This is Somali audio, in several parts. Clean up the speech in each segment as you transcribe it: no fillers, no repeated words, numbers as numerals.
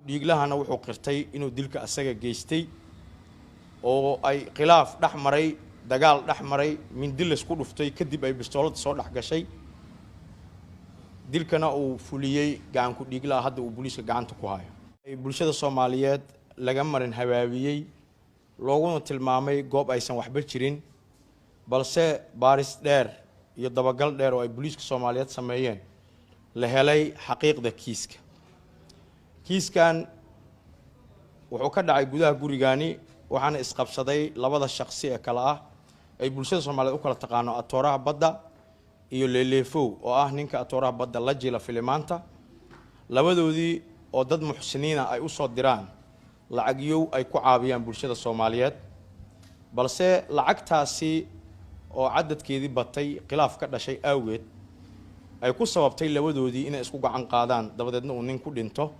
Dhiiglahana wuxuu qirtay inuu dilka asaga geystay oo ay khilaaf dhex maray, dagaal dhex maray, mindi laysku dhuftay, kadib ay bistoolada soo dhex gashay, dilkana uu fuliyey gacanku dhiiglaha hadda uu booliiska gacanta ku hayo. Bulshada Soomaaliyeed laga marin habaabiyey, looguna tilmaamay goob aysan waxba jirin, balse baaris dheer iyo dabagal dheer oo ay booliiska Soomaaliyeed sameeyeen la helay xaqiiqda kiiska. Kiiskan wuxuu ka dhacay gudaha gurigani, waxaana isqabsaday labada shaqsi ee kale ah ay bulshada Soomaaliyeed u kala taqaano Atooraha Badda iyo Leeleefow, oo ah ninka Atooraha Badda la jila filimaanta. Labadoodii oo dad muxsiniina ay usoo diraan lacagyow ay ku caawiyaan bulshada Soomaaliyeed, balse lacagtaasi oo cadadkeedii batay, khilaaf ka dhashay awgeed, ay ku sababtay labadoodii inay isku gacan qaadaan, dabadeedna uu nin ku dhinto.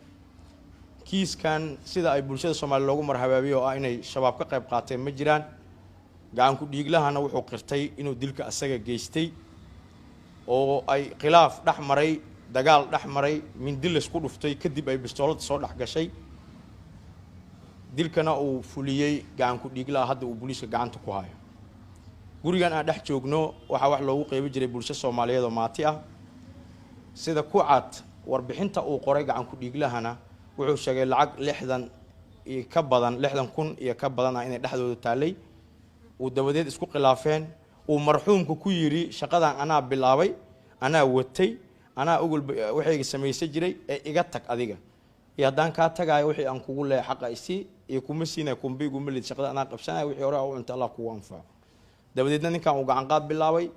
Kiiskan sida ay bulshada Soomaaliya loogu marhabaabiyo oo ah inay Shabaab ka qayb qaateen ma jiraan. Gacanku dhiiglahana wuxuu qirtay inuu dilka asaga geystay oo ay khilaaf dhex maray, dagaal dhex maray, mindi laysku dhuftay, kadib ay bistoolada soo dhex gashay, dilkana uu fuliyey gacanku dhiiglaha hadda uu booliiska gacanta ku hayo. Gurigan aan dhex joogno waxaa wax loogu qeybi jiray bulsho Soomaaliyeed oo maati ah. Sida ku cad warbixinta uu qoray gacanku dhiiglahana, wuxuu sheegay lacag 60 iyo ka badan, 60,000 iyo ka badan ah, inay dhexdooda taallay, uu dabadeed isku khilaafeen, uu marxuumka ku yidhi: "Shaqadan anaa bilaabay, anaa watay, anaa ogolba waxayga samaysan jiray ee iga tag adiga, iyo haddaan kaa tagaayo wixii aan kugu leeyahay xaqa isii, iyo kuma siinaya kumba iguma lid, shaqada anaa qabsanaya, wixii hore u cuntay Allah kugu anfaco." Dabadeedna ninkan uu gacan qaad bilaabay,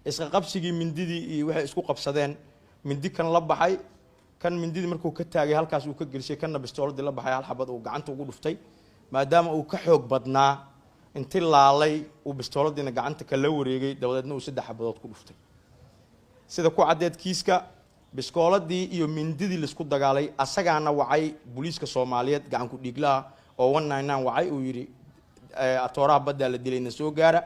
isqa qabsigii mindidii iyo waxay isku qabsadeen, mindi kan la baxay, kan mindidii markuu ka taagay halkaas uu ka gelisay, kanna bistooladii la baxay, hal xabad uu gacanta ugu dhuftay. Maadaama uu ka xoog badnaa, inti laalay uu bistooladiina gacanta kala wareegay, dabadeedna uu saddex xabadood ku dhuftay. Sida ku caddeed kiiska, biskooladii iyo mindidii laisku dagaalay asagaana wacay booliiska Soomaaliyeed, gacanku dhiiglaha oo 199 wacay, uu yidhi: "Atooraha Baddaa la dilayna, soo gaara."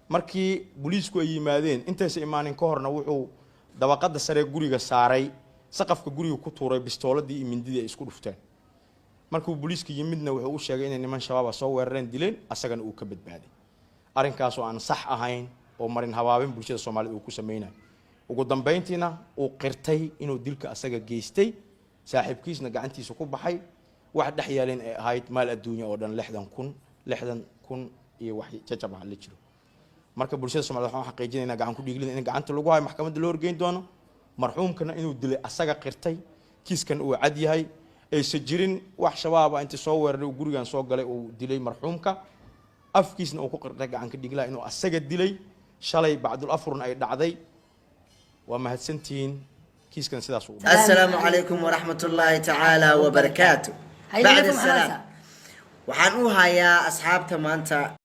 Markii booliisku ay yimaadeen, intaysa imaanin ka horna, wuxuu dabaqada sare guriga saaray, saqafka guriga ku tuuray bistooladii iyo mindidii ay isku dhufteen. Markuu booliiska yimidna, wuxuu u sheegay inay niman Shabaaba soo weerareen, dileen, asagana uu ka badbaaday. Arrinkaasoo aan sax ahayn oo marin habaabin bulshada Soomaalida uu ku sameynayo, ugu dambeyntiina uu qirtay inuu dilka asaga geystay, saaxiibkiisna gacantiisa ku baxay, wax dhex yaaleen ay ahayd maal adduunya oo dhan 60,000, 60,000 iyo wax jajab ah la jiro. Marka bulshada Somaliyed waxaan xaqiijinaynaa gacan ku dhiiglida in gacanta lagu hayo, maxkamadda loo horgeyn doono, marxuumkana inuu dilay asaga qirtay, kiiskan uu cad yahay, aysan jirin wax Shabaaba intii soo weeraray uu gurigan soo galay uu dilay marxuumka. Afkiisna uu ku qirtay gacanka dhiglaha inuu asaga dilay, shalay bacdul afurna ay dhacday. Waa mahadsantihiin. Kiiskan sidaas uu السلام عليكم ورحمة الله تعالى وبركاته. Hay بعد leekum السلام maxaa? Waxaan u hayaa asxaabta maanta.